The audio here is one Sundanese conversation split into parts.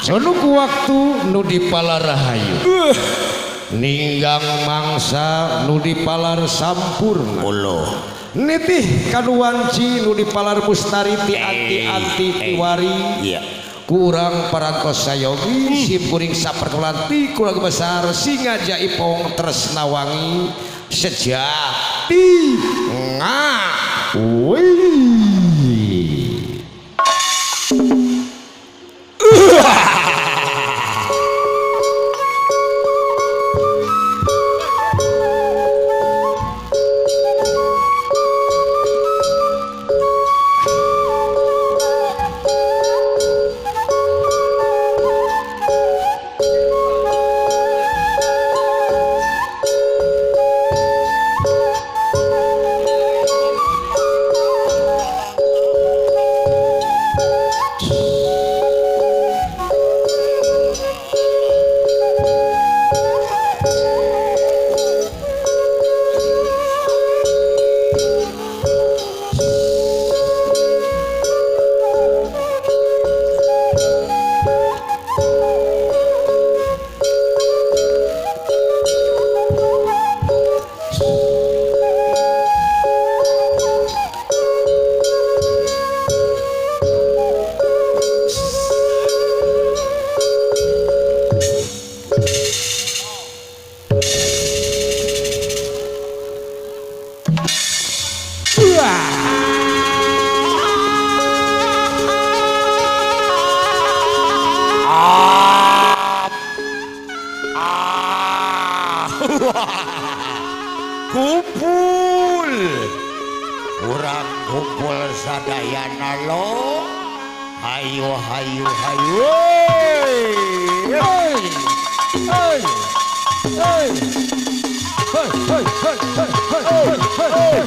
Cunuk waktu nu dipalar rahayu. Ninggang mangsa nu dipalar sampurna. Uluh. Nitih kaduanci nu dipalar mustari ti anti-anti tiwari. Iya. Kurang parantos sayogi sim kuring saperkelan ti kula besar Singaja Ipong Tresnawangi sejati ngawi. Kumpul urang kumpul sadayana lo hayu hayu hayu hey hey hey hey hey hey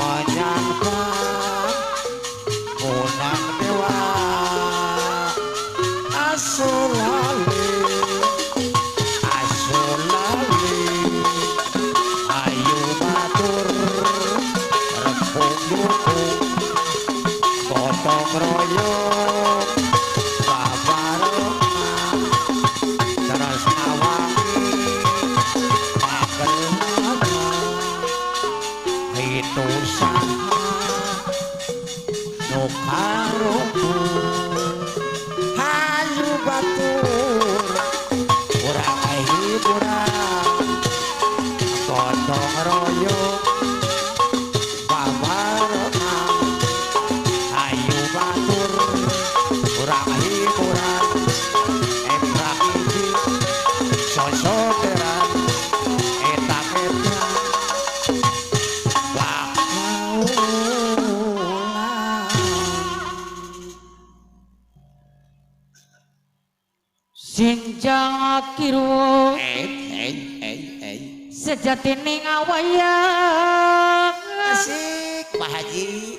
Menyangka, punang dewa. Gotong royong babarengan terus ngawangi pagelangan itu saha nu karumpul hayu batur urang hiburan gotong royong babarengan hayu batur urang hiburan emprak hiji sosoteran eta eta bakaulan. Sinjang kirwo sejatine ngawayang asik Pak Haji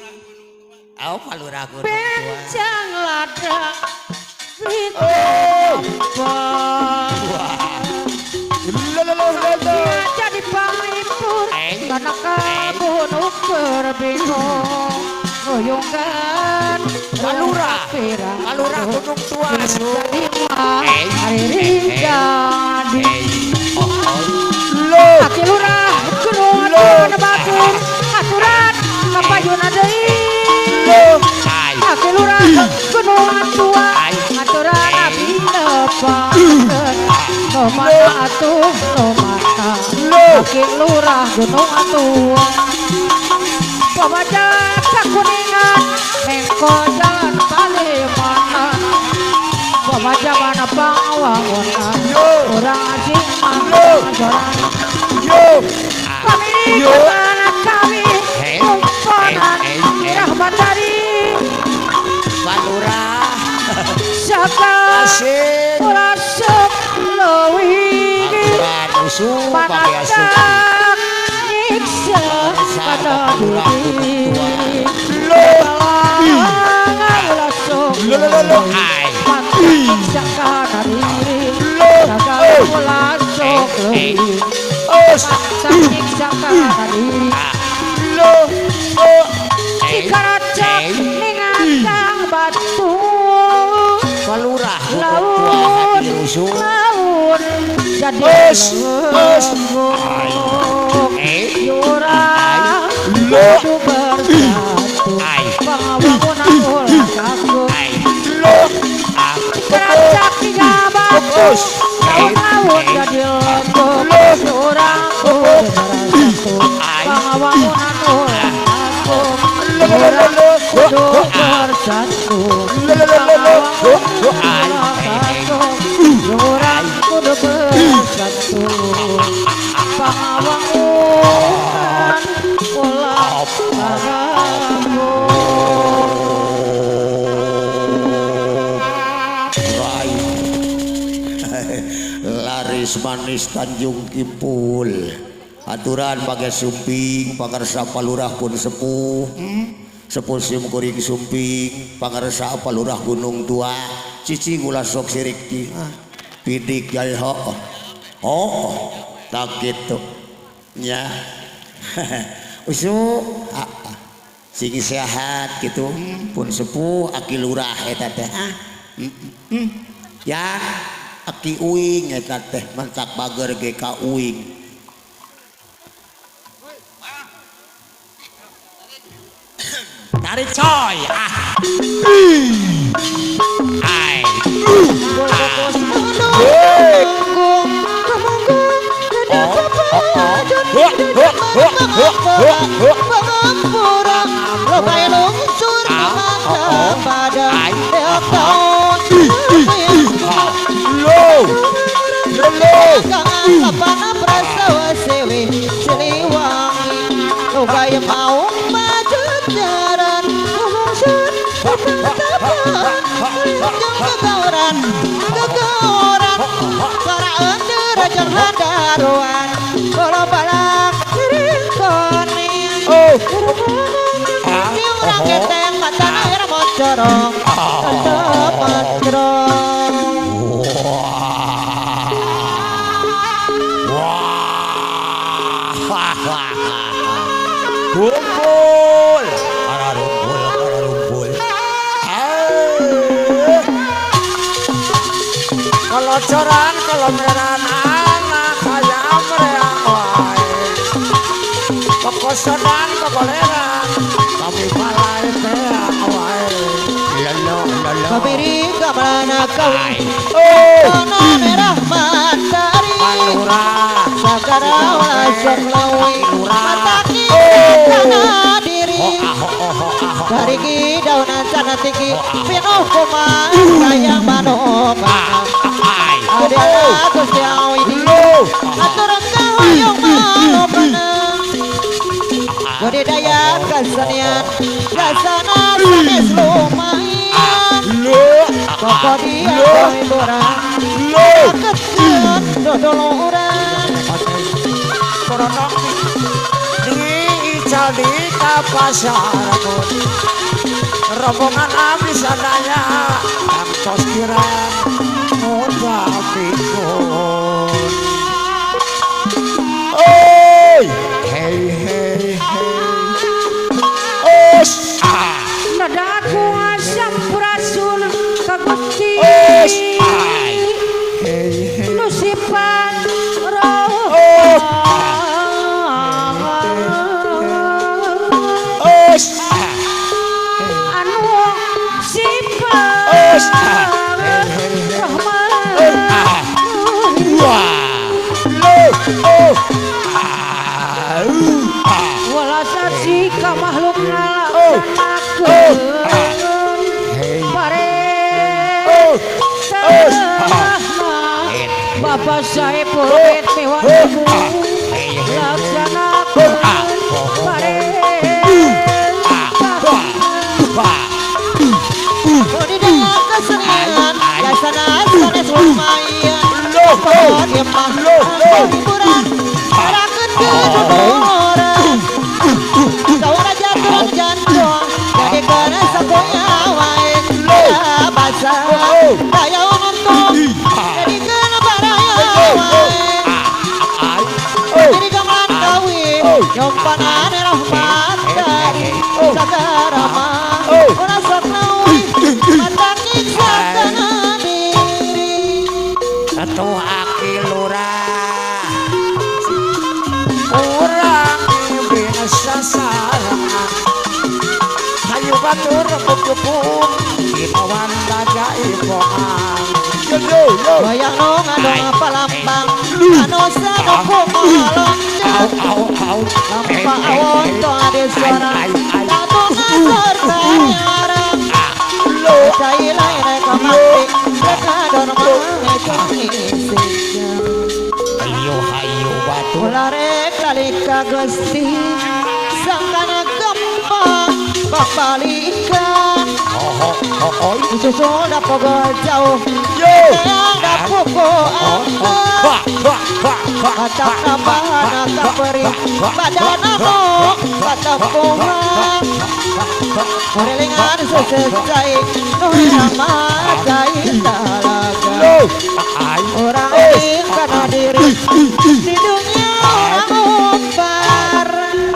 au Palurah Gunung Tua benjang ladang jadi panglipur karena kabun ukur bingung ngoyongkan Palurah Palurah Gunung Tua jadi mah hari jadi Aki lurah gunung aturan batur aturan kapayuna deui Aki lurah gunung tua aturan abdi nepakeun nu mana atuh nu mana Aki lurah gunung tua pamajak kakuningan mengko jalan palimanan pamajakan pangawangunan urang asing mangjoran kami tanah kami kumponan rahmat dari Palurah saka ulasuk leuwih panatak nyiksa kana diri balang ulasuk leuwih nyiksa kana diri saka ulasuk leuwih nyiksa kana diri Cikaracak ningatang batu Palurah laut laut jadi lembung yurang kudu bersatu pangawangunan ulah kaku Cikaracak tiga batu laut laut jadi lembung yurang kudu bersatu pangawangunan ulah kaku yurang kudu bersatu Orang kudu bersatu pangawangunan ulah kaku. Laris manis Tanjung Kimpul aturan pakai sumping pangarsa Palurah pun sepuh sepuh sim kuring sumping pangarsa Palurah Gunung Tua cicing ulah sok sirik di pidik jai ho oh tak gitu nya usuk sing sehat gitu pun sepuh aki lurah eta teh ya aki uing eta teh mentak bager ge ka uing tarik coy ah ai Kumpul, para rumpul, para rumpul. Cocoran kolomeran anak hayam reang wae. Kokosonan kokoleran kami balai teang wae. Lolo lolo. Pabiri gamelana kawi Tono merah matahari Palurah Sagara ulah sok lawi Mataki tanah diri Dariki daunan sana tinggi Pinuh kuman sayang manobana Ada Gusti Awidi Aturan kahoyong manobana Budidaya kesenian Rasana sanes lumayan Koko dia hiburan Kekeun dodoluran Koronok diical di pasar rombongan abdi sadaya tangtos kirang muda pikun. Oi hey hey hey os ah Nadaku sampurasun ka Gusti os ai hey hey nu sifat roh os ah anu sifat os ah rahman ah wah lo oh ah ah walasasi ka makhluk ngalaksanakeun pare Bapak Saipul mewah ibu laksanakeun pare Budidaya kesenian Rasana sanes lumayan Koko dia mah hiburan Rakeun keduluran Sawara jatuh jantung Jadi kena sakoya wae Ya basa Daya untung Jadi kena baraya wae Jadi gamelan kawin Nyompanane rahmat dari Sagara mah Ora sok nawi Mataki sakana diri Atuh aki lurah urang mimpin sasarangan hayu batur rembug kinawan kajaipongan Wayang nu ngadong palambang Anu sanuku malonjang Lampa awon to ade suara Tatu ngasor kanyarang Cai lain kamati Rekadon mangecong isijang Hayu hayu batur Ularek lalika Gusti Sangkana gempang Babalikan Susul dapogo jauh Yang dapuku angkat Batak nambahana kaperi Badan amuk Batak Kurilingan sesecai Nuhirang macai talaga.